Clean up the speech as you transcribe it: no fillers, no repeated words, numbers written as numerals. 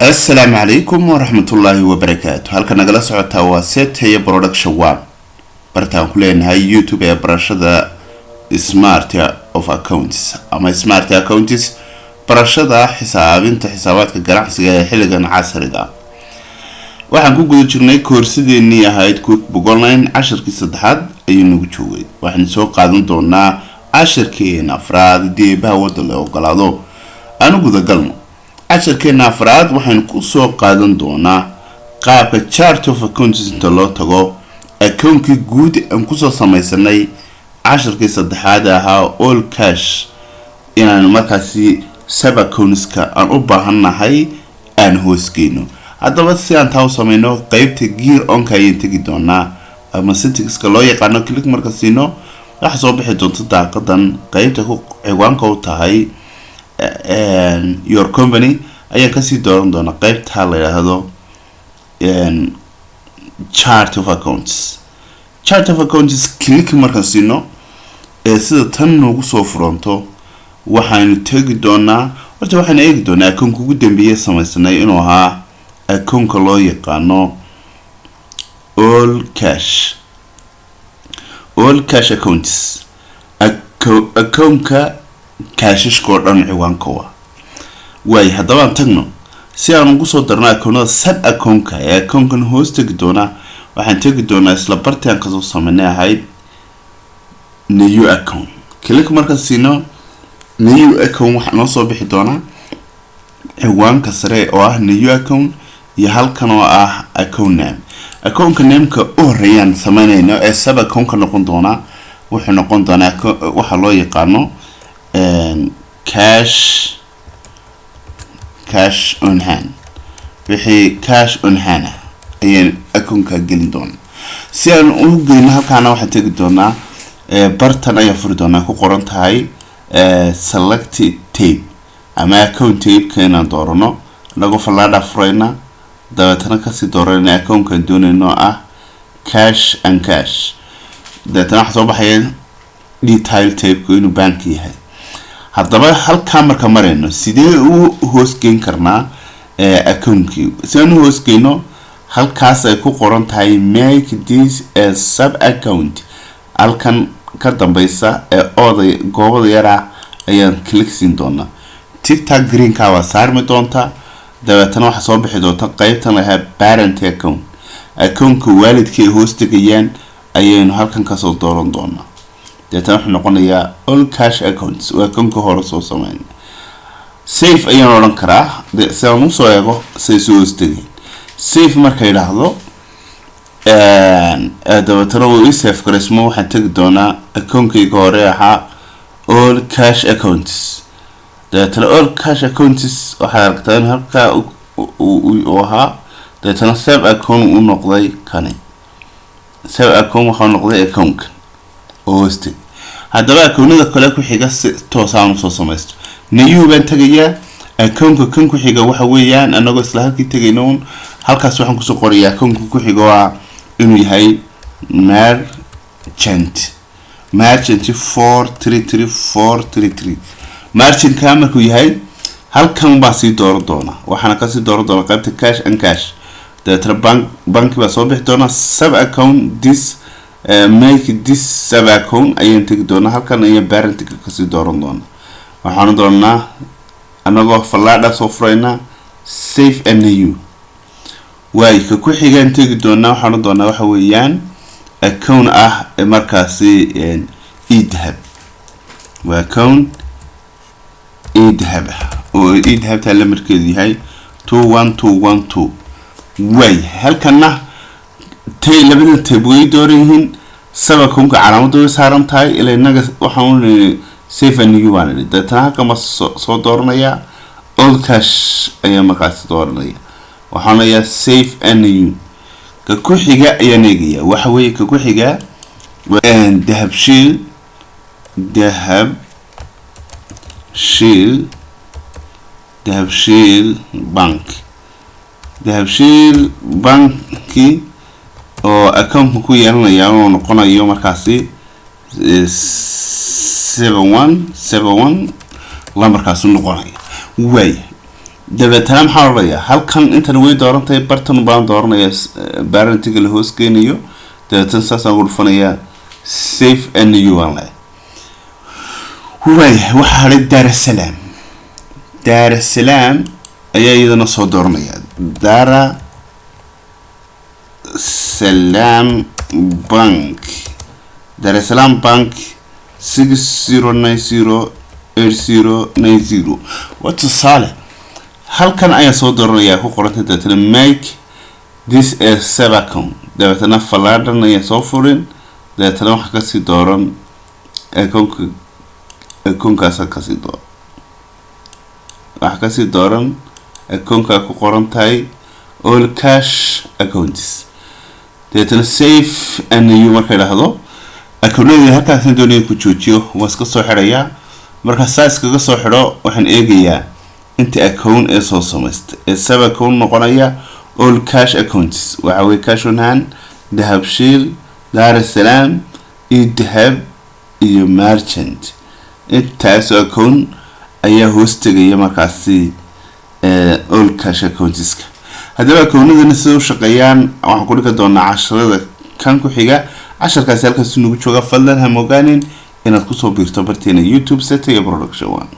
Asalaamu calaykum waraxmatullaahi wabarakaatu. Halka nagala socotaa waa Setaya Production One, bartaan ku leenahay YouTube ee barashada Smart of Accounts ama Smart Accounts, barashada xisaabinta, xisaabaadka ganacsiga ee xilligan casriga. Waxaan ku guda jirnay koorsadeenii ahayd QuickBook Online. Cashirkii saddexaad ayuu nagu joogay. Waxaan soo qaadan doonaa cashirkeena afraad haddii eebaha wadda la ogolaado. Aanu gudagalno cashirkeena afraad. Waxaynu kusoo qaadan doonaa qaabka chart of accounts inta loo tago, accountkii guud aan kusoo sameysanay cashirkii saddexaad ahaa, all cash, inaan markaasi sub accountska aan u baahannahay aan hoosgeyno. Haddaba, si aan taa u sameyno, qeybta gear onka ayaan tegi doonaa ama settingska loo yaqaano. Click marka siino, waxaa soo bixi doonta daaqadan. Qeybta ku ciwaanka u tahay "Your Company" ayaan kasii dooran doonaa qeybta la yidhaahdo Chart of Accounts. Chart of Accounts click markaan siino ee sida tan noogu soo furanto, waxaynu tegi doonaa, horta waxaynu eegi doonaa accountka ugu dambeeye sameysanay inuu ahaa accountka loo yaqaano all cash, all cash accounts, accountka kaashashka oo dhan ciwaanka wa waay. Haddaba aan tagno si aan ugu soo darno accountada sub accountka ee accountkan hoos tegi doonaa. Waxaan tegi doonaa isla bartii aan kasoo sameynay ahayd New Account. Click markaan siino New Account, waxaa noo soo bixi doonaa ciwaanka sare oo ah New Account iyo halkan oo ah Account Name. Accountka nameka u horeeyaan sameynayno ee sub accountka noqon doonaa wuxuu noqon doonaa waxaa loo yaqaano cash on hand. Wixii cash on hand ah ayaan akoonka gelin doonaa. Si aan u geyno halkaana, waxaan tegi doonaa bartan ayaan furi doonaa ku qoran tahay Select Type ama Account Typeka inaan doorano. Anagoo fallaadha furayna, dabeetana kasii dooranayna accountkan doonayno ah cash and cash. Dabeetana waxaa soo baxaya detail typeka inuu bank yahay. Haddaba, halkaa marka marayno, sidee u hoosgeyn karnaa accountkii? Si aan u hoosgeyno, halkaas ay ku qoran tahay "Make this a sub account", halkan ka dambeysa ee ooday goobada yaraa ayaan click siin doonaa. Tickta greenka waa saarmi doontaa. Dabeetana waxaa soo bixi doonta qeybtan lahaa Parent Account. Accountka waalidka ay hoos tegayaan ayaynu halkan kasoo dooran doonaa. Dabeetana wuxuu noqonayaa all cash accounts, waa accountka hore soo sameyn. Save ayaan odhan karaa si aan usoo eego siday soo hoostegeen. Save marka idhaahdo, dabeetana uu ii save garaysmo. Waxaan tegi doonaa accountkayga hore ahaa all cash accounts. Dabeetana all cash accounts waxaad aragtaa in halkaa uu ahaa. Dabeetana sub account u noqday kani, sub account waxaa noqday accountka oo hoosteg. Haddaba, accountada kale ku xiga si toosaan usoo samaysto. New baan tegayaa. Accountka kan ku xiga waxa weeyaan, anagoo isla halkii tegayna un, halkaas waxaan kusoo qorayaa accountka ku xiga oo ah inuu yahay merchant 433433. Merchantka markuu yahay, halkan baa sii dooran doonaa. Waxaana kasii dooran doonaa qaybta cash and cash. Dabeetana banki baa soo bixi doonaa. Sub account this, make this sub account ayaan tegi doonaa. Halkan ayaan parentka kasii dooran doonaa. Waxaan doonaa, anagoo fallaadha soo furaynaa, Save and New. Waay, ka ku xigaan tegi doonaa. Waxaan doonaa waxa weeyaan account ah markaasi eDahab. Waa account eDahab ah oo eDahabtaa lamarkeedu yahay 21212. Waay, halkana tay labada tab way dooran yihiin. Sub accountka calaamada way saaran tahay ilaa inaga waxaan u Save and New baan idhi. Deetana halkan baa soo dooranayaa, all cash ayaa markaasi dooranaya. Waxaan leeyahay Save and New. Ka ku xiga ayaan eegaya. Waxa weeye ka ku xiga Dahabshiil, Dahabshiil Bank, Dahabshiil Banki oo accountka ku yeelanaya inuu noqonayo markaasi 7171 lambarkaasu noqonaya. Waaya. Dabeetana maxaa odhanayaa? Halkan intan way doorantahay, bartan baan dooranaya parentiga la hoos geynayo. Dabeetana saasaan ugu dhufanayaa, save and new baan leeyahay. Waaya, waxaa hadhay Daarasalaam. Daarasalaam ayaa iyadana soo dooranaya, Dara Salaam Bank. Daarasalaam Bank, 60908090 waa tusaale. Halkan ayaan soo dooranayaa ku qorantay, dabeetana make this a sub account. Dabeetana fallaadhan ayaan soo furin, dabeetana waxaa kasii dooran akoonka, akoonkaasa kasii dooran, waxaa kasii dooran akoonkaa ku qoran tahay all cash accounts. Dabeetana save and new marka idhaahdo, akoonadii halkaasna doonaya ku joojiyo, waan iska soo xidhayaa. Marka saa iskaga soo xidho, waxaan eegayaa inta account ee soo samaysta ee sub account noqonaya all cash accounts. Waxa weye cash on hand, Dahabshiil, Daar es Salaam iyo Dahab iyo merchant. Intaasoo account ayaa hoos tegaya markaasi all cash accountska. Haddaba akoonadana sida u shaqeeyaan waxaan ku dhigi doonaa casharada kan ku xiga. Casharkaasi halkaas nagu jooga. Fadlan ha mogaanin inaad kusoo biirto barteena YouTube, Seta iyo Production One.